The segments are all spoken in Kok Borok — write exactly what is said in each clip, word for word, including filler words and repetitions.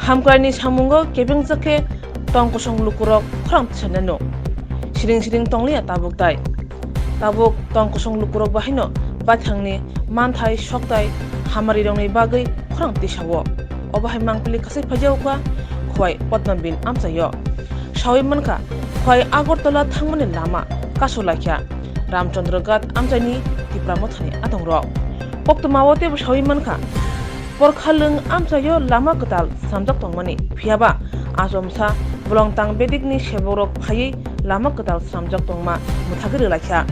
Hamkraini samungo kebengjak khe tong kosong lukurok khorang tisanano. Siring siring tongliya tabuk tai. Tabuk tong kosong lukurok bahaino baithangni manthai soktai hamarirokni bagwi khorang tisao. Obo hai mangpili kasai phaijao kha Khowai Padma Bill amchaio. Sawi mankha, Khowai Agartala thangmani lama kasu laikha Ramchandra Ghat amchaini Tipra Mothani adongrok. Koktwmao teibo sawi mankha, Porkhalwng amchaio lama kwtal swnamjak tongmani, phiyaba achomsa bolong tang bedikni sebokrok phaiwi lama kwtal swnamjak tongma mwthagwi rwlaikha.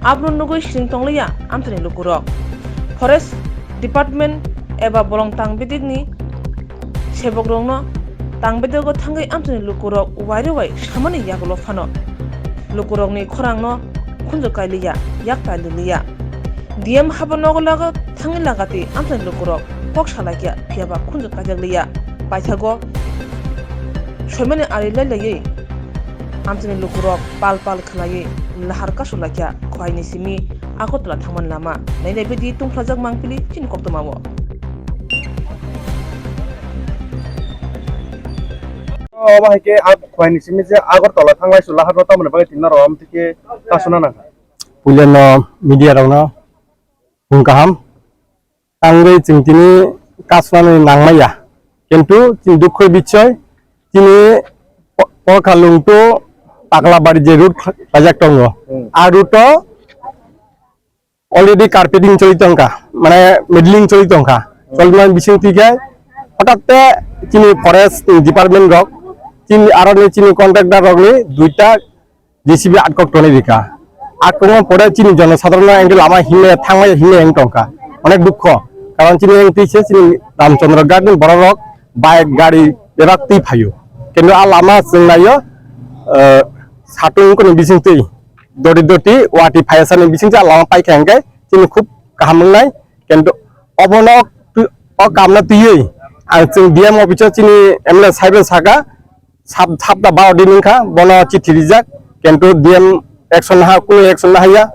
Abono nugwi siring tongliya amchaini lukurok. Forest Department eba bolong tang bedikni sebokrokno tang bedego thangwi amchaini lukurok wairwi wai samani yagulo phano lukurokni khorangno khunju kailiya, yak taililiya. D M habo nogo lago thangwi lagati amchaini lukurok kok salaikya, phiyaba khunju kaijakliya. Paithago soimani ari lailaiwi amchaini lukurok pal pal khwlaiwi lahar kasu laikya Khowaini simi Agartala thangmani lama. Nainai bidi tungphlajak mangpili chini koktwmao. Obo hai khe ang Khowaini simi je Agartala thanglai su lahar no tamoni bagwi tingna rw am thike kasuna nangkha. Puilano media rokno phung kaham. Tangwi chwng tini kasnani nangmaya. Kintu chini dukho bichoi, chini po-, Porkhalwng to Paglabari je route khlajak tongo. Hmm. A route o already carpeting choli tongkha, mane middling choli tongkha. Hmm. Cholmani bising twi khe hothat te chini forest department rok, chini aro ni chini contractor rok ni duita J C B atkok tonwi rikha. Atkokma pore chini jonosadharon no engke lama himya thangmaya himya wng tongkha. Onek dukho. Karon chini wng twi se chini Ramchandra Ghat ni borok rok bike gari bebak twi phaio. Kintu a lama chwng naio, eh, satung wngkoni bising twi doti doti wati phaiya sani bising twi a lama paikha hwnkhe chini khub kaham wngnai. Kintu obono twi-, o kamno twiwi ang chwng D M office o chini M L A saibo saka, sap-, sapta baro din wngkha, bono chithi rijak, kintu D M action ha, kunu action nahaiya,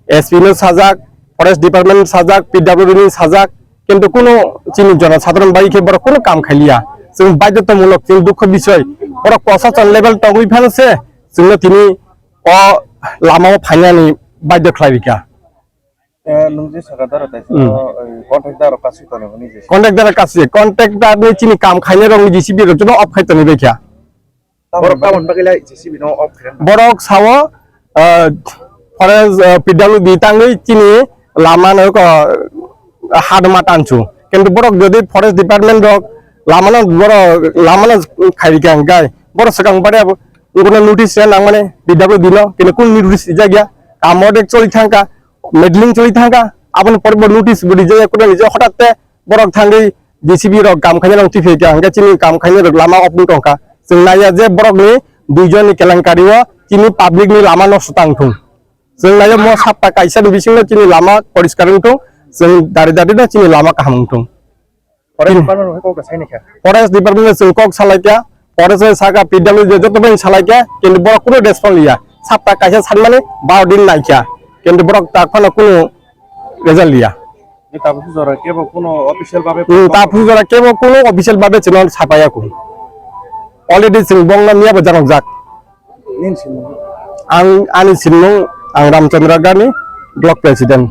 S P no sajak, forest department sajak, P W D ni sajak, kintu kunu chini jonosadharon bai khe borok kunu kam khailiya. Chwng baidhotamulok, chini dukho bisoy, borok prosason level tongwi phano se chwngno tini o lama o phainani baidho khlai rikha. Eh, nwng je saka daro tai Hmm. Saka, eh, contractor rok kasui toni hwnwi je. Contractor rok kasui, contractor ni chini kam khainai rok ni J C B rok joto off khai toni bekha. Borok tamoni bagwi lai J C B no off khai. Borok sao, eh, forest, eh, P W D tangwi chini lama no ko, eh, hadma tansu. Kintu borok jodi forest department rok lama no borok lama no khai rikha hwnkhe borok swkang bare abo notice ya nang mane P W D no kini kun notice rijak ya. Kam odek choli thangkha. Middling choli thangkha, aboni pore bo notice bo rijak, ekota rijak, hothat te borok thangwi J C B rok kam khaina rok twi phaikha, hwnkhe chini kam khaina rok lama off wng tongkha. Chwng naiya je borokni duijon ni kelenkari o chini public ni lama nosto tang thung. Chwng naiya mo sapta kaisa ni bisingo chini lama poriskar wng thung, chwng dari dari no chini lama kaham wng thung. Forest Department rok kok da saini kha. Forest Department rok chwng kok salai kha, forest rok saka P W D joto bai salai kha, kintu borok kunu response liya. Sapta kaisa sanmani baro din nai kha, kintu borok tak phano kunu result liya. Ni tabuk jora kebo kunu official babe Hmm, tabuk jora kebo kunu official babe chwngno sapaiya kunu. Already chwng bongno miya bo janok jak. Nini simung? Ang, ani simung, ang Ramchandra Gani, block president.